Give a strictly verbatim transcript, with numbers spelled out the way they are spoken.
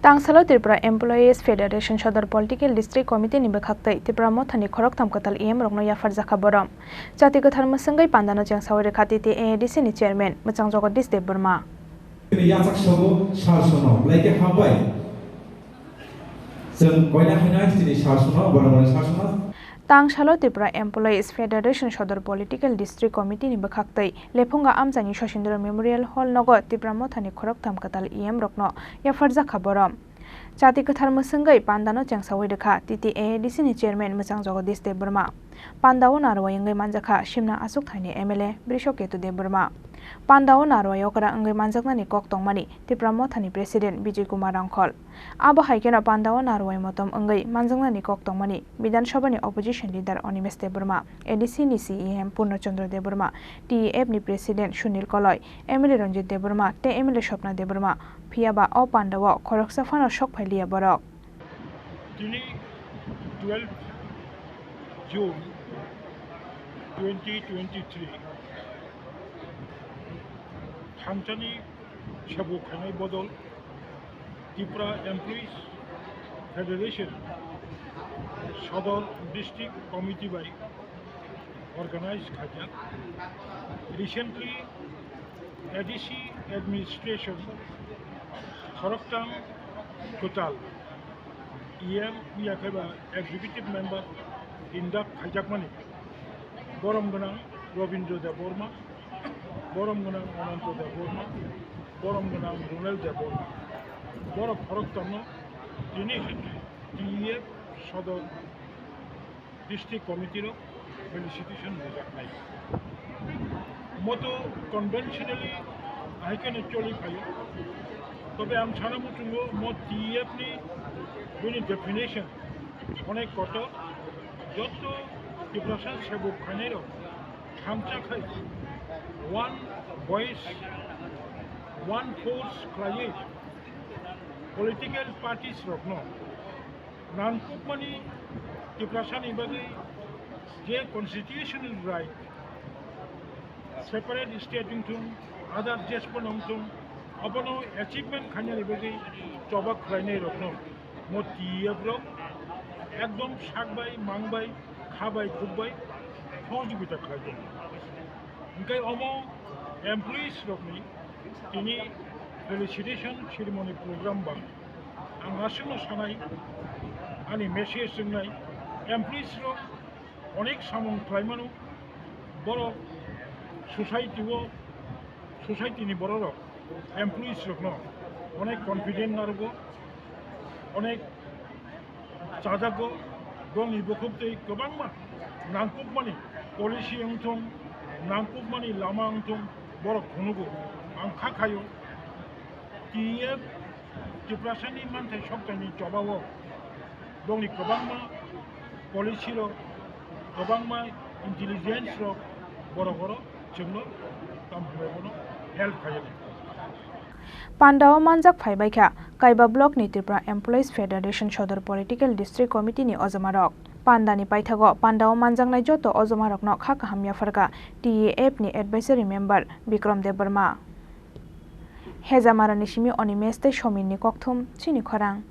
Tangsalo Tripura Employees Federation Sodor Political District Committee ni bwkhaktwi Tipra Mothani khoroktham kwtal E M rokno yapharjakha borom. Chati kwthar mwswngwi pandano chengsawi rwkha T T A A D C ni chairman mwchang Jagadish Debbarma. Chini yachak sobo sar sono, belai khe hambai. Chwng koina haino chini sar sono, borok bai sar sono. Tangsalo Tripura Employees Federation Sodor Political District Committee ni bwkhaktwi Lephunga Amchaini Sosindra Memorial Hall nogo Tipra Mothani khoroktham kwtal E M rokno yapharjakha borom. Chati kwthar mwswngwi pandano chengsawi rwkha T T A A D C ni chairman mwchang Jagadish Debbarma. Pandao narwai wngwi manjakha Simna Achukthai ni M L A Brishoketu Debbarma. Pandao narwai okra wngwi manjaknani kok tongmani Tipra Mothani president Bijay Kumar Rangkhol. Abo hai kheno pandao narwai motom wngwi manjaknani kok tongmani Bidhan Sabha ni opposition leader Animesh Debbarma, A D C ni C E M Purno Chandra Debbarma, T E F ni president Sunil Koloi, M L A Ranjit Debbarma tei M L A Swapna Debbarma. Phiya ba o pandao khoroksa phano sok phai liya borok. Tini twelve June twenty twenty-three, thangjani sabo khainai bodol Tripura Employees Federation Sodor District Committee bai organize khaijak. Recently, A D C administration khoroktham kwtal E M wngya khe ba executive member induct khaijakmani borom gwnang Robindra Debbarma, borom gwnang Ananta Debbarma, borom gwnang Runel Debbarma. Borok khoroktham no tini T E F Sodor District Committee rok felicitation rijaknai. Moto conventionally ahai kheno choli phaio. Tobe ang sana muchungo mo T E F ni bini definition onek kotor. Jotto Tiprasa sebuk khainai rok thamsa khai one voice, one force khlaiwi political parties rokno nangkukmani Tiprasani bagwi je constitutional right, separate state wngthung, other jespono wngthung, abono achievement khainani bagwi choba khlainai rokno mo T E F rok ekdom sak bai, mang bai, kha bai, khuk bai sohojogita khlai tongo. Hingkhe omo employees rokni tini felicitation ceremony program ba ang aswkno sanai, ani message wngnai, employees rok onek samung khlai mano, borok society o, society ni borok rok employees rokno onek confident narugo, onek chajago, bongni bukhuk tei kwbangma nangkukmani policy wngthung, nangkukmani lama wngthung, borok phunugo. Ang kha khaio, T E F Tiprasani manthai sokchaini chobao bongni kwbangma policy rok, kwbangma intelligence rok borok oro chwngno tamo hwnwi bono help khainai. Pandao manjak phaibaikha Kaiba Block ni Tripura Employees Federation Sodor Political District Committee ni ojomarok. Pandani paithago pandao manjaknai joto ojomarokno kha kaham yapharkha T E F ni advisory member Bikram Debbarma. Hejamarani simi Animesh tei Somin ni kokthum chini khorang.